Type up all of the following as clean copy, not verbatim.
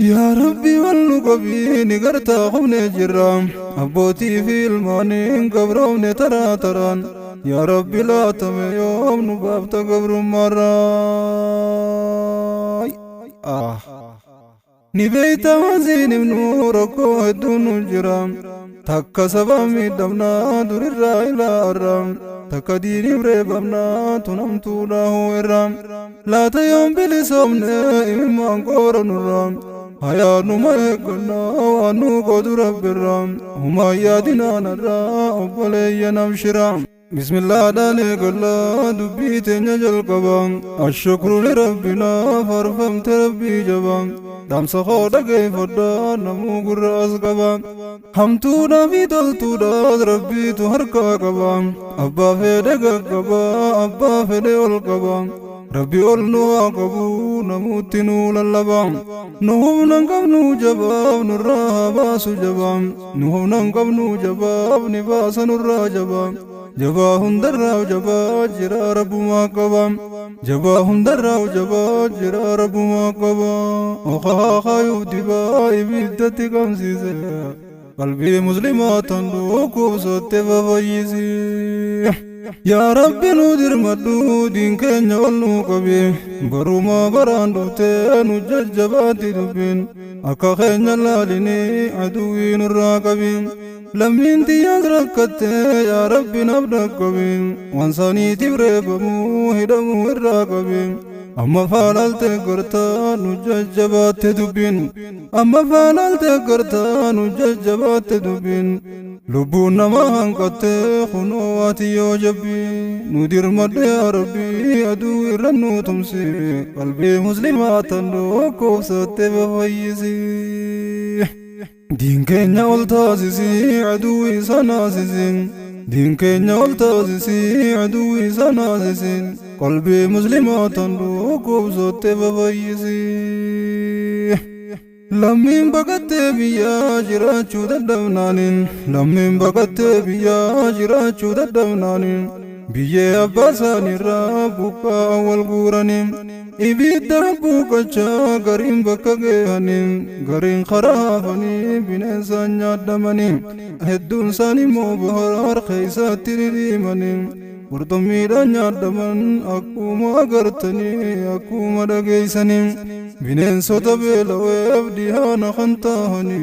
Yaa Rabbi wal nu qabii ni gartaa qubne jirra abbootii fi ilmaaniin gabroomne taraa taraan. Yaa Rabbi laatame yoom nu baafta gabrummaarraa. Ah. Ni beeyta wanziin ibnu rakkoo hedduun nu jira. Takka saba miidhamnaa durirraa ilaa takka diiniif reebamnaa tunamtuudhaa irraa. Laata yoom bilisoomne imimmaan qoora nurraa. Hayaa numa eeggannaa waan nu qoodu rabbirraa. Humaa yaadinaanarraa obboleeyyan abshiraa. Bismillaadhaan eegallaa dubbii teenya jalqaba. Ashukru lirabbinaa faarfamte rabbii jaba. Dhaamsa koo dhageeffadhaa namuu gurra as qaba. Hamtuudhaa fi toltuudhaas rabbiitu harkaa qaba. Abbaa fedhe gaggaba abbaa fedhe ol qaba. Rabbi ol nu haa qabu namuutti nu lallaba. Nu humna hin qabnu jabaaf nurraa haa baasu jaba. Nu humna hin qabnu jabaaf ni baasa nurraa jaba. Jabaa hundarraa jabaa jira rabbumaa qaba. Jabaa hundarraa jabaa jira rabbumaa qaba. Okaa kaayuuf dibaa ibiddatti qabsiise. Qalbii muslimaa tan dhukkubsatte fafayyisi. Yaa Rabbi nu dirmadhu diin keenya ol nu qabi. Barumaa baraan dhuftee nu jajjabaatti dubbiin. Akka keenya laalinii aduwwii nurraa qabi. Lammiin xiyyaas rakkattee yaa Rabbi naaf dhaqqabi. Waan saaniitiif reebamuu hidhamuu irraa qabi. Amma faalaalte gartaa nu jajjabaatte dubbiin. Amma faalaalte gartaa nu jajjabaatte dubbiin. Lubbuun nama hanqattee kunoo waati yoo jabbi. Nu dirmadhu yaa Rabbi aduu irra nu tumsi. Qalbii muslimaa tan dhukkubsatte fafayyisi. Diin keenya ol taasisi aduu isa naasisi. Diin keenya ol taasisi aduu isa naasisi. Qalbii muslimaa tan dhukkubsatte fafayyisi. Lammiin baqattee biyyaa jiraachuu dadhabnaaniin. Lammiin baqattee biyyaa jiraachuu dadhabnaaniin. Biyyee abbaa isaaniirraa buqqaa awwal guuraniin. Ibidda buuqachaa gariin bakka geehaniin. Gariin karaa hafanii bineensaan nyaadhamanii. Hedduun isaanii immoo bohaar keessatti dhidhiimanii. Qurxummiidhaan nyaadhaman akkuma agartanii akkuma dhageessanii. Bineensota beela'eef dhihaana kan ta'anii.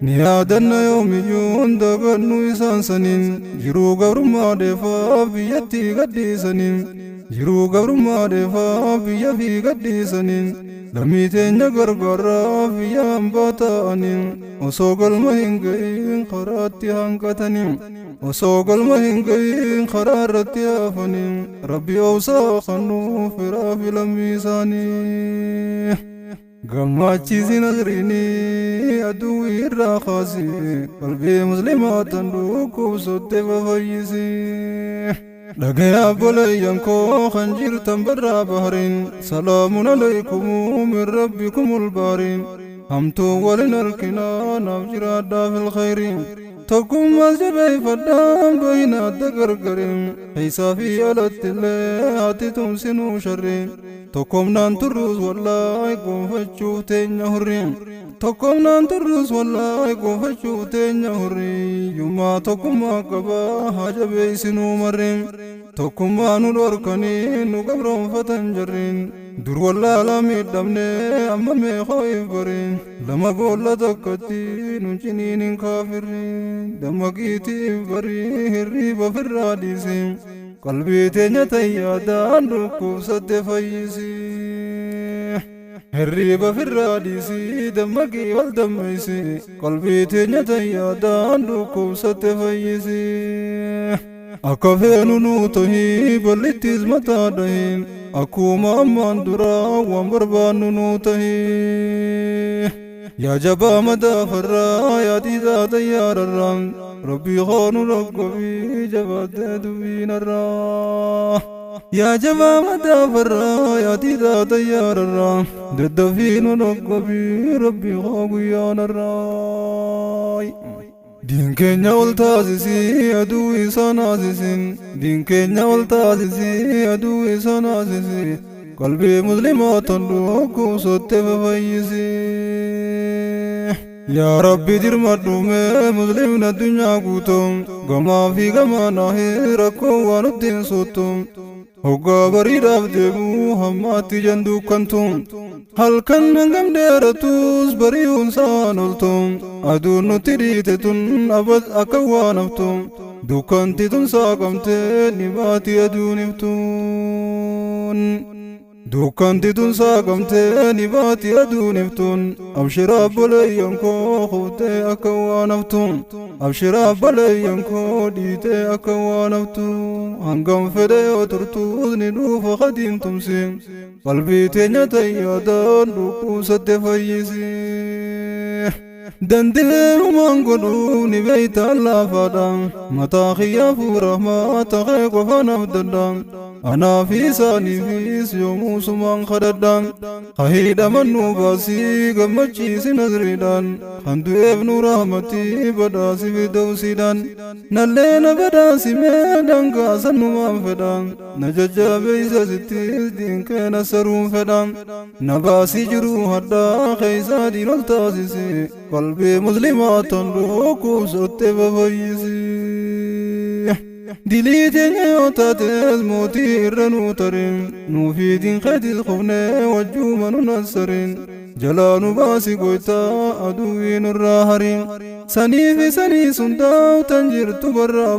Ni yaadanna yoomiyyuu hunda gannu isaan saniin. Jiruu gabrummaa dheefaaf biyyatti gadhiisaniin. Jiruu gabrummaa dheefaaf biyya fi gadhiisaniin. Lammii teenya gargaaraaf biyya hambaa ta'aniin. Osoo galma hin ga'iin karaatti hanqataniin. Osoo galma hin ga'iin karaa irratti hafaniin. Rabbi obsaa kennuu firaa fi lammii isaanii. Gammachiisi nasriinii aduu irraa kaasi. Qalbii muslimaa tan dhukkubsatte fafayyisi. Dhagaya obboleeyyan koo kan jirtan barraa bahariin. Salaamun alaykum min rabbikumul baariin. Hamtuu walin arkinaa naaf jiraadhaa fil khayriin. Tokkummaas jabeeffadhaan bayna adda gargariin. Keessaa fi alatti illee ati tumsinuu sharriin. Tokkomnaan turruus wallaahi gonfachuuf teenya hurriin. Tokkomnaan turruus wallaahi gonfachuuf teenya hurriin. Yummaa tokkummaa qabaa haa jabeessinuu marriin. Tokkummaa nu dhorkanii nu gabroonfatan jarriin. Dur wallaalaa miidhamne amma meeqoo if bariin. Lama boolla takkatti nu ciniin hin kaafirriin. Dammaqiitii if barii hirriiba ofirraa dhiisi. Qalbii teenya tayyaadhaan dhukkubsatte fayyisi. Hirriiba ofirraa dhiisi dammaqii wal dammeessi. Qalbii teenya tayyaadhaan dhukkubsatte fayyisi. Akka feenu nuu tahii ballittis mataa dhahii. Akkuma ammaan duraa waan barbaannu nuu tahii. Yaa jabaa madaafarraa yaa diidaa xayyaararraa. Rabbii koo nu dhaqqabii jabaattee dubbiinarraa. Yaa jabaa madaafarraa yaa diidaa xayyaararraa. Daddafii nu dhaqqabii rabbii koo guyyaanarraa. Diin keenya ol taasisii aduu isa naasisin. Diin keenya ol taasisii aduu isa naasisi. Qalbii muslimaa tan dhukkubsatte fayyisi. Yaa Rabbi dirmadhu mee muslimni addunyaa guutuu gamaa fi gamaa naahee rakkoo waan nutti hin suttu. Hoggaa bariidhaaf deemuu hammaatti janduukkantu. Halkan hangam dheeratus bari'uun saan oltu. Aduun nutti dhiite tun abad akka waan haftu. Dukkanti tun saaqamtee ni baati aduun iftuun. Dukkanti tun saaqamtee ni baati aduun iftuun. Abshira obboleeyyan koo kuftee akka waan haftu. Abshira obboleeyyan koo dhiitee akka waan haftu. Hangam fedhe yoo turtuus ni dhufa qadiim tumsi. Qalbii teenya tayyaadaan dhukkubsatte fayyisi. Dandeemumaan godhuu ni beeyta laafaadha. Mataa kiyyaa fuuramaa ta'ee qofa naaf dadha. Anaa fi isaaniifis yoomuu sumaan kadhadha. Kahiidhaman nu baasii gammachiisi nazriidhaan. Kan du'eef nu rahmatii badhaasi fidawsiidhaan. Nallee na badhaasimee dangaa sannumaan fedha. Na jajjabeessa sittis diinkee na saruun fedha. Na baasii jiruu hadhaa keeysaa diin ol taasisi. Qalbii muslimaa tan dhukkubsatte fayyisi. Dilii teenya yoo taates mootii irra nuu tarin. Nuufi diin keetis qofnee wajjuma nu nassarin. Jalaa nu baasi goytaa aduwwii nurraa harin. Sanii fi sanii sundaa'u tan jirtu barraa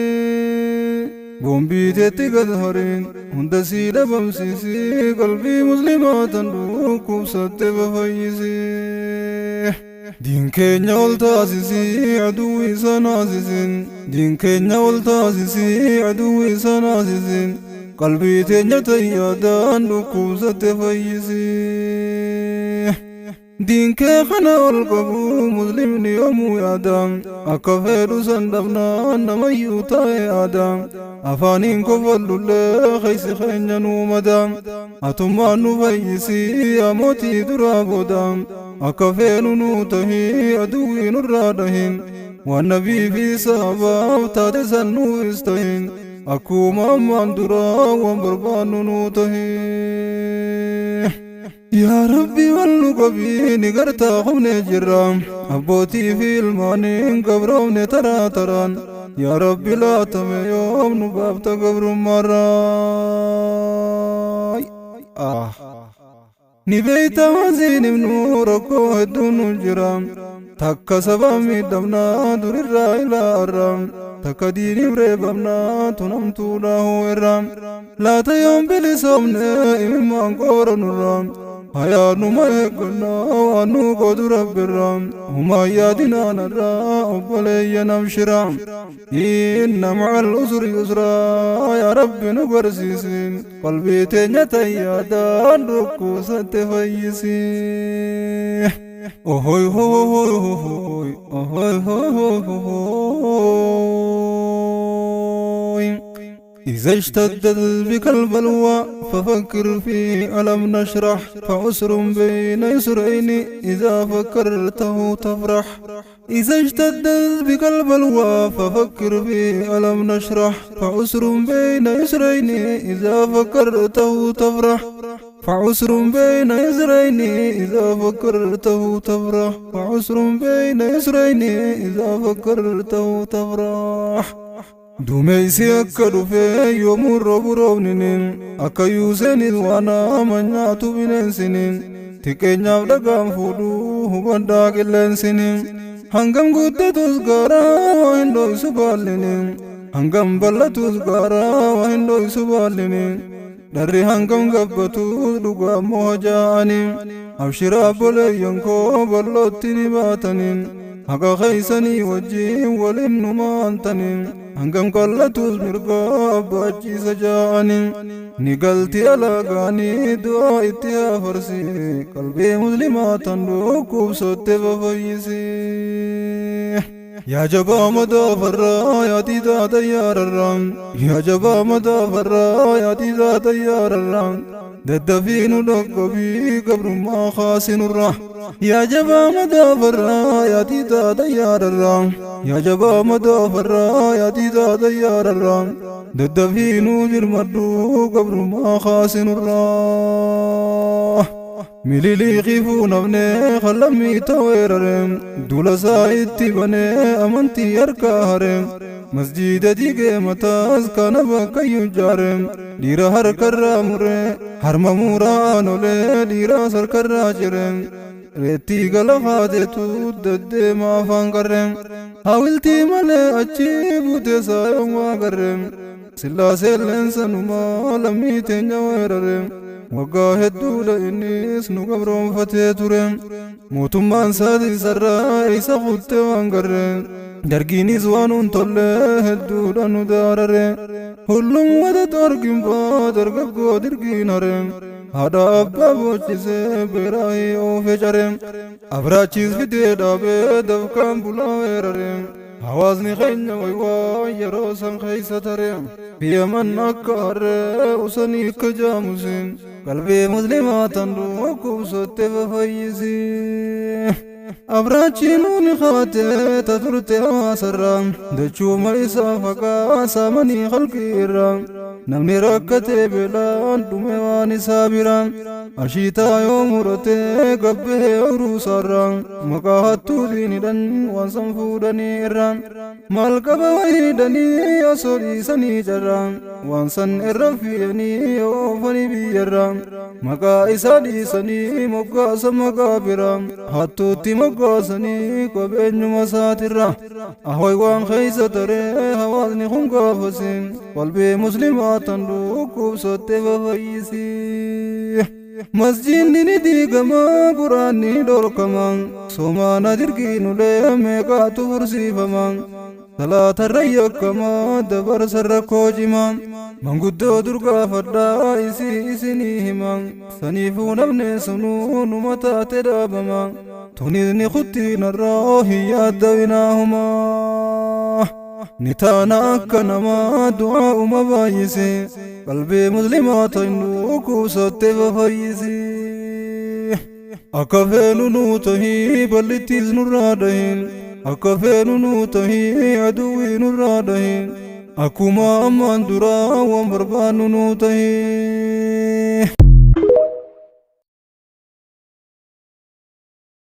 baarii. Boombii teetti gad harin hunda sii dhabamsiisi. Qalbii muslimaa tan dhukkubsatte fayyisi. Diin keenya ol taasisii aduu isa naasisin. Diin keenya ol taasisii aduu isa naasisin. Qalbii teenya tayyaadaan dhukkubsatte fayyisi. Diin kee kana ol qabu muslimni yoomuu yaada. Akka fedhu san dhabnaan namayyuu taa'e aada. Afaaniin kofallullee keeysi keenya nuu mada. Atummaan nu fayyisi yaa mootii duraa booda. Akka feenu nuu tahii aduwwii nurraa dhahin. Waan nabii fi sahabaaf taate san nuufis tahin. Akkuma ammaan duraa waan barbaannu nuu tahi. Yaa Rabbi wal nu qabii ni gartaa qubnee jirra. Abbootii fi ilmaaniin gabroomne taraa taraan. Yaa Rabbi laatame yoom nu baafta gabrummaarraa. Ni beeyta waziin ibnu rakkoo hedduun nu jira. Takka saba miidhamnaa durirraa ilaarra. Takka diiniif reebamnaa tunamtuudha irra. Laata yoom bilisoomne imimmaan qoora nurra. Hayaanuma eeggannaa waan nu qoodu rabbirra. Humaan yaadinaanarraa obboleeyyan abshira. Inna ma'al usri yusraa yaa Rabbi nu barsiisin. Qalbii teenya tayyaadaan dhukkubsatte fayyisi. Ohoy hoy hoy hoy ohoy hoy hoy hoy. إذا اشتدت بك البلوى ففكر في ألم نشرح. فعسر بين يسرين إذا فكرته تفرح. إذا اشتدت بك البلوى ففكر في ألم نشرح. فعسر بين يسرين إذا فكرته تفرح. فعسر بين يسرين إذا فكرته تفرح. فعسر بين يسرين إذا فكرته تفرح. Dumeessi akka dhufee yoomuu roobu roobniniin akka yuuseenis waan nama nyaatu bineensiniin xiqqeenyaaf dhagaan fuudhuu hubadhaa qilleensiniin hangam guddatus gaaraa waa hin dho'isu baalliniin hangam bal'atus gaaraa waa hin dho'isu baalliniin dharri hangam gabbatus dhugaa immoo hajaa'aniin abshira obboleeyyan koo bal'ootti ni baataniin haqa keeysanii wajjin waliin numaantaniin hangam qallatus mirgaa abbaachiisa ja'aniin ni galti alaagaanii du'aa itti hafarsi qalbii muslimaa tan dhukkubsatte fafayyisi. Yaa jabaa madaafarraa yaa diidaa xayyaararraa yaa jabaa madaafarraa yaa diidaa xayyaararraa daddafii nu dhaqqabii gabrummaa kaasinurraa. Yaa jabaa madaafarraa yaa tiitaa xayyaararraa yaa jabaa madaafarraa yaa tiitaa xayyaararraa daddafiinuu jirmadhuu gabrummaa kaasinurraa. Mililiiqifuu nafnee kallammii ta'weerare duula isaa itti banee amantii harkaa hare masjiida diigee mataas kana bakkayyuu ijaare dhiira harkarraa mure harma muraan olee dhiiraas harkarraa cire reettii galafaateetu deddeema afaan qarre hawiltii malee achi buutee saayoon waa garre sillaaseen leensanumaa lammii teenya weerare waggaa hedduudha innis nu gabroonfatee ture mootummaan isaatii sarraa isa kutte waan garre dargiinis waan hun tolle hedduudha nu daarare hullum wada darginbaa dargaggoo dirgiin hare haadha abbaa boochisee beeraayii oofe care abraachiis fidee dhaabee dafkaan bulaa weerare hawaasni keenya waywaa yeroo san keessa tare biyyaman akka harree usanii akka jaamusin qalbii muslimaa tan dhukkubsatte fafayyisi. Abraachiinuun kaatee ta turte hawaasarraa dachuuma isaa faqaa saamanii halqii irraa namni rakkatee beelaan dhume waan isaa bira ashiitaa yoo muratee gabbee oruusaarraa maqaa hattuutiin hidhan waan san fuudhanii irraa maal qaba wayiidhanii osoo dhiisanii carraa waan san irra fi'anii oofanii biyyarraa maqaa isaa dhiisanii moggaasa maqaa biraa hattuutti moggaasanii qabeenyuma isaatirra ahoy waan keessa taree hawaasni kun gaafasi qalbii muslimaa tan dhukkubsatte fafayyisi. Masjidni ni diigama quraanni dhorkama somaana dirqiinulee meeqaatu fursiifama salaatarra yakkama dabarsarra koojima manguddoo durgaafadhaa isii isinii hima saniifuu namne sunuu numa taate dhaabama tunisni kuttiinarraa hin yaaddawinaahumaa. Ni taana akka namaa du'aa uma baay'ise qalbii muslimaa tan dhukkubsatte fafayyisi. Akka feenu nuu tahii ballittiis nurraa dhahin akka feenu nuu tahii aduwwii nurraa dhahin akkuma ammaan duraa waan barbaannu nuu tahii.